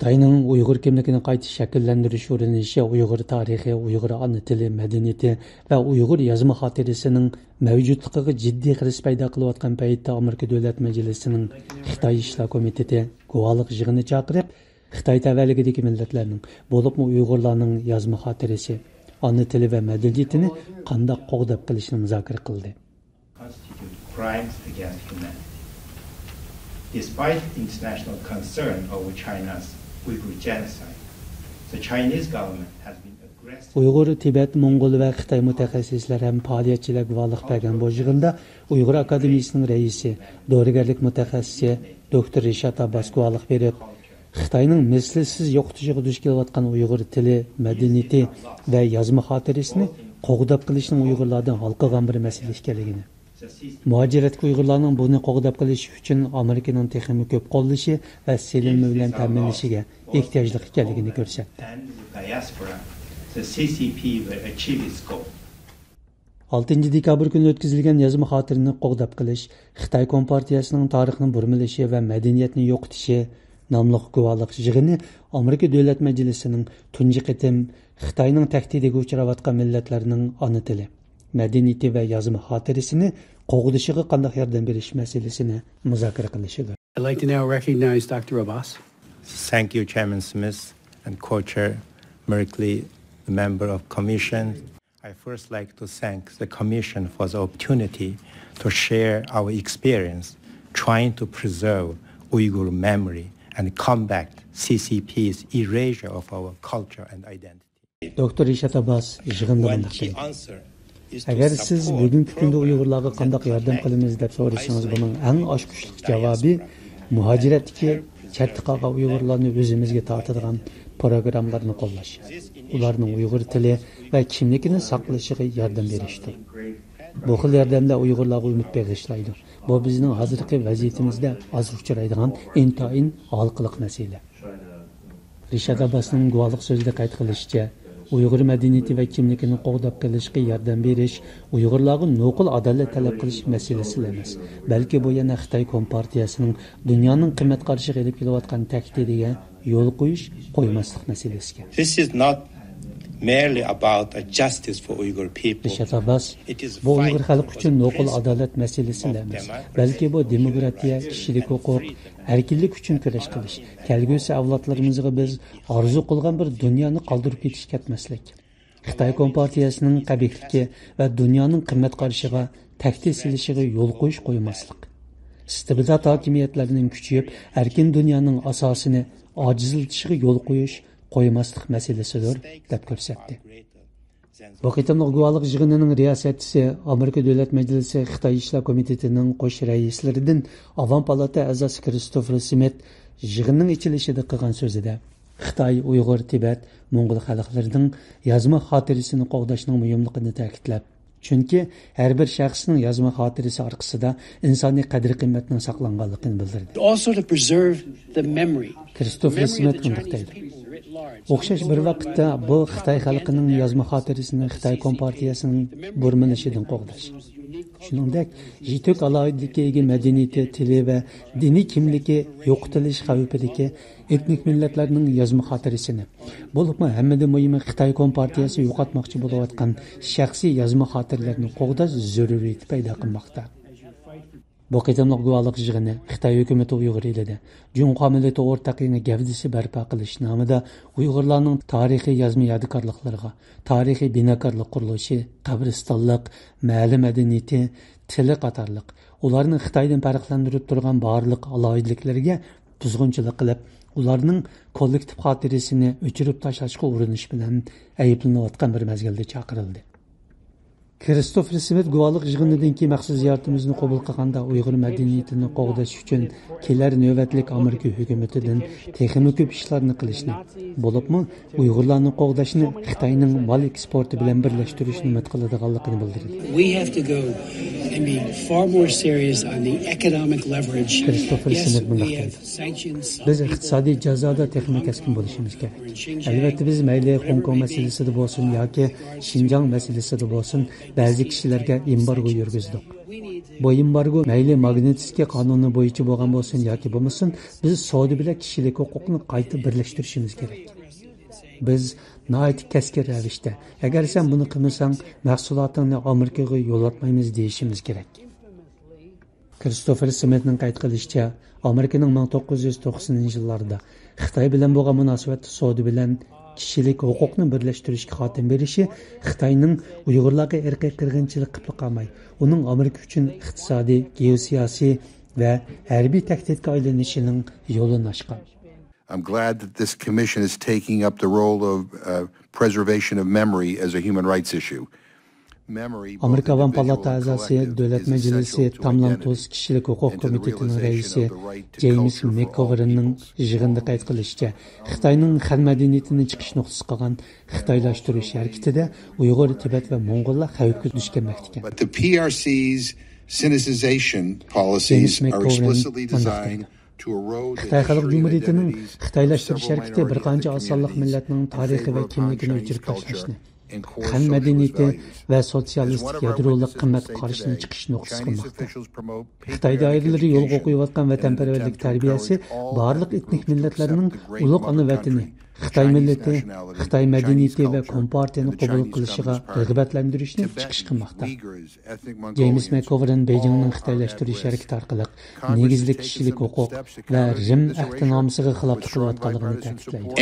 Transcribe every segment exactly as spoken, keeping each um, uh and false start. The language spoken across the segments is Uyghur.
خىتاينىڭ ئۇيغۇر كىملىكىنى قايتا شەكىللەندۈرۈش ئۇرۇنۇشى ئۇيغۇر تارىخى، ئۇيغۇر ئانا تىلى، مەدەنىيىتى ۋە ئۇيغۇر يازما خاتىرىسىنىڭ مەۋجۇتلۇقىغا جىددىي خىرىس پەيدا قىلىۋاتقان پەيتتە، ئامېرىكا دۆلەت مەجلىسىنىڭ خىتاي ئىشلار كومىتېتى گۇۋاھلىق يىغىنى چاقىرىپ، خىتاي تەۋەلىكىدىكى مىللەتلەرنىڭ، بولۇپمۇ ئۇيغۇرلارنىڭ يازما خاتىرىسى، ئانا تىلى ۋە مەدەنىيىتىنى قانداق قوغداپ قېلىشنى مۇزاكىرە قىلدى. Constitute crimes against humanity. Despite international concern over China's Uyghur genocide, the Chinese government has been aggressive. ئۇيغۇر، تىبەت، موڭغۇل ۋە خىتاي مۇتەخەسسىسلەر ھەم پائالىيەتچىلەر گۇۋاھلىق بەرگەن بۇ يىغىندا ئۇيغۇر ئاكادېمىيىسىنىڭ رەئىسى، دورىگەرلىك مۇتەخەسسىسى دوكتور رىشات ئابباس گۇۋاھلىق بېرىپ، خىتاينىڭ مىسلىسىز يوقىتىشىغا دۇچ كېلىۋاتقان ئۇيغۇر تىلى، مەدەنىيىتى ۋە يازما خاتىرىسىنى قوغداپ قېلىشنىڭ ئۇيغۇرلاردىن ھالقىغان بىر مەسىلە ئىكەنلىكىنى، مۇھاجىرەتتىكى ئۇيغۇرلارنىڭ بۇنى قوغداپ قېلىش ئۈچۈن ئامېرىكىنىڭ تېخىمۇ كۆپ قوللىشى ۋە سېلىنما بىلەن تەمىنلىشىگە ئېھتىياجلىق ئىكەنلىكىنى كۆرسەتتى. ئالتىنچى دېكابىر كۈنى ئۆتكۈزۈلگەن يازما خاتىرىنى قوغداپ قېلىش، خىتاي كومپارتىيەسىنىڭ تارىخنى بۇرمىلىشى ۋە مەدەنىيەتنى يوقىتىشى ناملىق گۇۋاھلىق يىغىنى ئامېرىكا دۆلەت مەجلىسىنىڭ تۇنجى قېتىم خىتاينىڭ تەھدىتىگە ئۇچراۋاتقان مىللەتلەرنىڭ ئانا تىلى، مەدەنىيىتى ۋە يازما خاتىرىسىنى قوغدىشىغا قانداق ياردەم بېرىش مەسىلىسىنى مۇزاكىرە قىلىشىدۇر. I'd like to now recognize Doctor Abbas. Thank you, Chairman Smith and Co-Chair Merkley, the member of Commission. I first like to thank the Commission for the opportunity to share our experience trying to preserve Uyghur memory and combat C C P's erasure of our culture and identity. دوكتور رىشات ئابباس يىغىندا مۇنداق دېدى: ئەگەر سىز بۈگۈنكى كۈندە ئۇيغۇرلارغا قانداق ياردەم قىلىمىز دەپ سورىسىڭىز، بۇنىڭ ئەڭ ئاچقۇچلۇق جاۋابى مۇھاجىرەتتىكى چەتتە قالغان ئۇيغۇرلارنى ئۆزىمىزگە تارتىدىغان پروگراممىلارنى قوللاش، ئۇلارنىڭ ئۇيغۇر تىلى ۋە كىملىكىنى ساقلىشىغا ياردەم بېرىشتۇر. بۇ خىل ياردەملەر ئۇيغۇرلارغا ئۈمىد بېغىشلايدۇ. بۇ بىزنىڭ ھازىرقى ۋەزىيىتىمىزدە ئاز ئۇچرايدىغان ئىنتايىن ھالقىلىق مەسىلە. رىشات ئابباسنىڭ گۇۋاھلىق سۆزىدە قەيت قىلىشىچە، ئۇيغۇر مەدەنىيىتى ۋە كىملىكىنى قوغداپ قېلىشقا ياردەم بېرىش ئۇيغۇرلارغا نوقۇل ئادالەت تەلەپ قىلىش مەسىلىسىلا ئەمەس، بەلكى بۇ يەنە خىتاي كومپارتىيەسىنىڭ دۇنيانىڭ قىممەت قارىشىغا ئېلىپ كېلىۋاتقان تەھدىتىگە يول قويۇش، قويماسلىق مەسىلىسىكەن. This is not merely about a justice for Uyghur people. رىشات ئابباس، بۇ ئۇيغۇر خەلقى ئۈچۈن نوقۇل ئادالەت مەسىلىسىلا ئەمەس، بەلكى بۇ دېموكراتىيە، كىشىلىك ھوقۇق، ئەركىنلىك ئۈچۈن كۈرەش قىلىش، كەلگۈسى ئەۋلادلىرىمىزغا بىز ئارزۇ قىلغان بىر دۇنيانى قالدۇرۇپ كېتىش كەتمەسلىك، خىتاي كومپارتىيەسىنىڭ قەبىھلىكى ۋە دۇنيانىڭ قىممەت قارىشىغا تەھدىت سېلىشىغا يول قويۇش قويماسلىق، ئىستىبدات ھاكىمىيەتلەرنىڭ كۈچىيىپ، ئەركىن دۇنيانىڭ ئاساسىنى ئاجىزلىتىشىغا يول قويۇش قويماسلىق مەسىلىسىدۇر، دەپ كۆرسەتتى. بۇ قېتىملىق گۇۋاھلىق يىغىنىنىڭ رىياسەتچىسى، ئامېرىكا دۆلەت مەجلىسى خىتاي ئىشلار كومىتېتىنىڭ قوش رەئىسلىرىدىن ئاۋام پالاتا ئەزاسى كىرىستوفېر سمىت يىغىننىڭ ئېچىلىشىدا قىلغان سۆزىدە، خىتاي، ئۇيغۇر، تىبەت، موڭغۇل خەلقلىرىنىڭ يازما خاتىرىسىنى قوغداشنىڭ مۇھىملىقىنى تەكىتلەپ، چۈنكى ھەر بىر شەخسنىڭ يازما خاتىرىسى ئارقىسىدا ئىنسانىي قەدىر-قىممەتنىڭ ساقلانغانلىقىنى بىلدۈردى. Also to preserve the memory. كىرىستوفېر سمىت مۇنداق دەيدۇ: ئوخشاش بىر ۋاقىتتا بۇ خىتاي خەلقىنىڭ يازما خاتىرىسىنى خىتاي كومپارتىيەسىنىڭ بۇرمىلىشىدىن قوغداش، شۇنىڭدەك يېتۈك ئالاھىدىلىككە ئىگە مەدەنىيىتى، تىلى ۋە دىنىي كىملىكى يوقىتىلىش خەۋپىدىكى ئېتنىك مىللەتلەرنىڭ يازما خاتىرىسىنى، بولۇپمۇ ھەممىدىن مۇھىمى خىتاي كومپارتىيەسى يوقاتماقچى بولۇۋاتقان شەخسىي يازما خاتىرىلەرنى قوغداش زۆرۈرىيىتى پەيدا قىلماقتا. بۇ قېتىملىق گۇۋاھلىق يىغىنى خىتاي ھۆكۈمىتى ئۇيغۇر ئېلىدە جۇڭخۇا مىللىتى ئورتاق يېڭى گەۋدىسى بەرپا قىلىش نامىدا ئۇيغۇرلارنىڭ تارىخىي يازما يادىكارلىقلىرىغا، تارىخىي بىناكارلىق قۇرۇلۇشى، قەبرىستانلىق، مەھەللە مەدەنىيىتى، تىلى قاتارلىق ئۇلارنىڭ خىتايدىن پەرقلەندۈرۈپ تۇرغان بارلىق ئالاھىدىلىكلىرىگە بۇزغۇنچىلىق قىلىپ، ئۇلارنىڭ كوللېكتىپ خاتىرىسىنى ئۆچۈرۈپ تاشلاشقا ئۇرۇنۇش بىلەن ئەيىبلىنىۋاتقان بىر مەزگىلدە چاقىرىلدى. كىرىستوفېر سمىت گۇۋاھلىق يىغىنىدىن كېيىن مەخسۇس زىيارىتىمىزنى قوبۇل قىلغاندا، ئۇيغۇر مەدەنىيىتىنى قوغداش ئۈچۈن كېلەر نۆۋەتلىك ئامېرىكا ھۆكۈمىتىدىن تېخىمۇ كۆپ ئىشلارنى قىلىشنى، بولۇپمۇ ئۇيغۇرلارنى قوغداشنى خىتاينىڭ مال ئېكسپورتى بىلەن بىرلەشتۈرۈشنى ئۈمىد قىلىدىغانلىقىنى بىلدۈردى. We have to go Be far more serious on the economic leverage. كرىستوفېر سمىت مۇنداق دەيدۇ: بىز ئىقتىسادىي جازادا تېخىمۇ كەسكىن بولۇشىمىز كېرەك. ئەلۋەتتە، بىز مەيلى خوڭكوڭ مەسىلىسىدە بولسۇن ياكى شىنجاڭ مەسىلىسىدە بولسۇن، بەزى كىشىلەرگە ئېمبارگو يۈرگۈزدۇق. بۇ ئېمبارگو مەيلى ماگنىتسكىي قانۇنى بويىچە بولغان بولسۇن ياكى بولمىسۇن، بىز سودا بىلەن كىشىلىك ھوقۇقنى قايتا بىرلەشتۈرۈشىمىز كېرەك. بىز ناھايىتى كەسكىن رەۋىشتە، ئەگەر سەن بۇنى قىلمىساڭ، مەھسۇلاتىڭنى ئامېرىكىغا يولاتمايمىز دېيىشىمىز كېرەك. كرىستوفېر سمىتنىڭ قەيت قىلىشىچە، ئامېرىكىنىڭ مىڭ توققۇز يۈز توقسىنىنچى يىللاردا خىتاي بىلەن بولغان مۇناسىۋەتتە سودا بىلەن كىشىلىك ھوقۇقنى بىرلەشتۈرۈشكە خاتىمە بېرىشى خىتاينىڭ ئۇيغۇرلارغا ئىرقىي قىرغىنچىلىق قىلىپلا قالماي، ئۇنىڭ ئامېرىكا ئۈچۈن ئىقتىسادىي، گېئوسىياسىي ۋە ھەربىي تەھدىتكە ئايلىنىشىنىڭ يولىنى ئاچقان. I'm glad that this commission is taking up the role of, uh, preservation of memory as a human rights issue. ئامېرىكا ئاۋام پالاتا ئەزاسى، دۆلەت مەجلىسى تاملام تۇز كىشىلىك ھوقۇق كومىتېتىنىڭ رەئىسى جېيمس مېككوۋېرننىڭ يىغىندا قەيت قىلىشىچە، خىتاينىڭ خەن مەدەنىيىتىنى چىقىش نۇقتىسى قىلغان خىتايلاشتۇرۇش ھەرىكىتىدە ئۇيغۇر، تىبەت ۋە موڭغۇللار خەۋپكە دۇچ كەلمەكتىكەن. But the P R C's sinicization policies are explicitly designed to erode خىتاي خەلق جۇمھۇرىيىتىنىڭ خىتايلاشتۇرۇش ھەرىكىتى بىر قانچە ئاز سانلىق مىللەتنىڭ تارىخى ۋە كىملىكىنى ئۆچۈرۈپ تاشلاشنى، خەن مەدەنىيىتى ۋە سوتسىيالىستىك يادرولۇق قىممەت قارىشىنى چىقىش نۇقتىسى قىلماقتا. خىتاي دائىرىلىرى يولغا قويۇۋاتقان ۋەتەنپەرۋەرلىك تەربىيەسى بارلىق ئېتنىك مىللەتلەرنىڭ ئۇلۇغ ئانا ۋەتىنى، خىتاي مىللىتى، خىتاي مەدەنىيىتى ۋە كومپارتىيەنى قوبۇل قىلىشىغا رىغبەتلەندۈرۈشنى چىقىش قىلماقتا. جېيمس مەككوۋېرن بېيجىڭنىڭ خىتايلاشتۇرۇش ھەرىكىتى ئارقىلىق نېگىزلىك كىشىلىك ھوقۇق ۋە رىم ئەھدىنامىسىغا خىلاپلىق قىلىۋاتقانلىقىنى تەكىتلەيدۇ.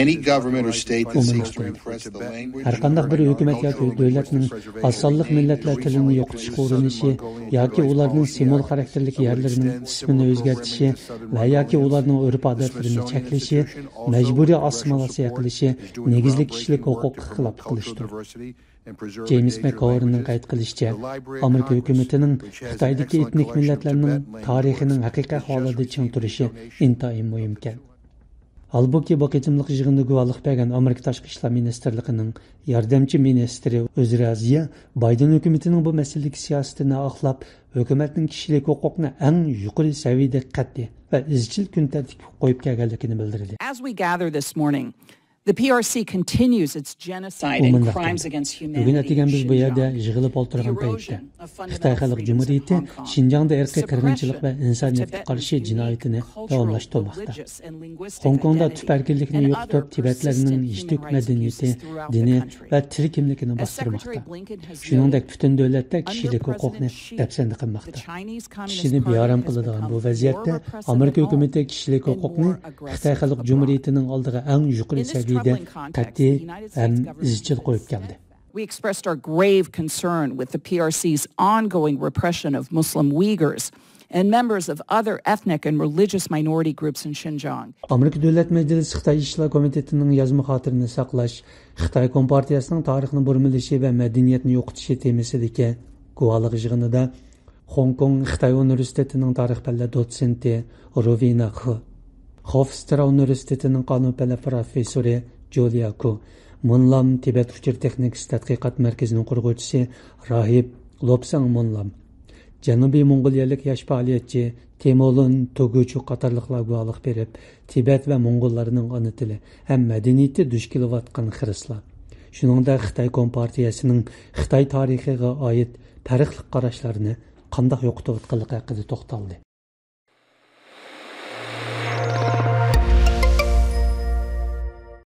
ئۇ مۇنداق دەيدۇ: ھەرقانداق بىر ھۆكۈمەت ياكى دۆلەتنىڭ ئاز سانلىق مىللەتلەر تىلىنى يوقىتىشقا ئۇرۇنۇشى ياكى ئۇلارنىڭ سىمۋول خاراكتېرلىك يەرلىرىنىڭ ئىسمىنى ئۆزگەرتىشى ۋە ياكى ئۇلارنىڭ ئۆرپ-ئادەتلىرىنى چەكلىشى، مەجبۇرىي ئاسسىمىلياتسىيە قىلىشى نېگىزلىك كىشىلىك ھوقۇققا خىلاپلىق قىلىشتۇر. جېيمس مەككوۋېرننىڭ قەيت قىلىشىچە، ئامېرىكا ھۆكۈمىتىنىڭ خىتايدىكى ئېتنىك مىللەتلەرنىڭ تارىخىنىڭ ھەقىقىي ئەھۋالىدا چىڭ تۇرۇشى ئىنتايىن مۇھىمكەن. ھالبۇكى، بۇ قېتىملىق يىغىندا گۇۋاھلىق بەرگەن ئامېرىكا تاشقى ئىشلار مىنىستىرلىقىنىڭ ياردەمچى مىنىستىرى ئۆزرا زىيا بايدېن ھۆكۈمىتىنىڭ بۇ مەسىلىدىكى سىياسىتىنى ئاقلاپ، ھۆكۈمەتنىڭ كىشىلىك ھوقۇقنى ئەڭ يۇقىرى سەۋىيەدە قەتئىي ۋە ئىزچىل كۈن تەرتىپكە قويۇپ كەلگەنلىكىنى بىلدۈردى. As we gather this morning, the P R C continues its genocide and crimes against humanity in Xinjiang. بۈگۈن ئەتىگەن بىز بۇ يەردە يىغىلىپ ئولتۇرغان پەيتتە، خىتاي خەلق جۇمھۇرىيىتى شىنجاڭدا ئىرقىي قىرغىنچىلىق ۋە ئىنسانىيەتكە قارشى جىنايىتىنى داۋاملاشتۇرماقتا. خوڭكوڭدا تۈپ ئەركىنلىكنى يوقىتىپ، تىبەتلەرنىڭ يېتىك مەدەنىيىتى، دىنى ۋە تىل كىملىكىنى باستۇرماقتا. شۇنىڭدەك پۈتۈن دۆلەتتە كىشىلىك ھوقۇقنى دەپسەندە قىلماقتا. كىشىنى بىئارام قىلىدىغان بۇ ۋەزىيەتتە ئامېرىكا ھۆكۈمىتى كىشىلىك ھوقۇقنى خىتاي خەلق جۇمھۇرىيىتىنىڭ ئالدىغا ئەڭ يۇقىرى سەۋىيەدە قەتئىي ھەم ئىزچىل قويۇپ كەلدى. We expressed our grave concern with the P R C's ongoing repression of Muslim Uyghurs and members of other ethnic and religious minority groups in Xinjiang. ئامېرىكا دۆلەت مەجلىسى خىتاي ئىشلار كومىتېتىنىڭ يازما خاتىرىنى ساقلاش، خىتاي كومپارتىيەسىنىڭ تارىخنى بۇرمىلىشى ۋە مەدەنىيەتنى يوقىتىشى تېمىسىدىكى گۇۋاھلىق يىغىنىدا خوڭكوڭ خىتاي ئۇنىۋېرسىتېتىنىڭ تارىخ پەنلەر دوتسېنتى روۋىنا خې، خوفسترا ئۇنىۋېرسىتېتىنىڭ قانۇن پەنلەر پروفېسسورى جۇليا كۇ، مۇنلام تىبەت ئۇچۇر تېخنىكىسى تەتقىقات مەركىزىنىڭ قۇرغۇچىسى راھىب لوپساڭ مۇنلام، جەنۇبىي موڭغۇلىيەلىك ياش پائالىيەتچى تېمولۇن تۇگۇچۇ قاتارلىقلار گۇۋاھلىق بېرىپ، تىبەت ۋە موڭغۇللارنىڭ ئانا تىلى ھەم مەدەنىيىتى دۇچ كېلىۋاتقان خىرىسلار، شۇنىڭدەك خىتاي كومپارتىيەسىنىڭ خىتاي تارىخىغا ئائىت پەرقلىق قاراشلارنى قانداق يوقىتىۋاتقانلىقى ھەققىدە توختالدى.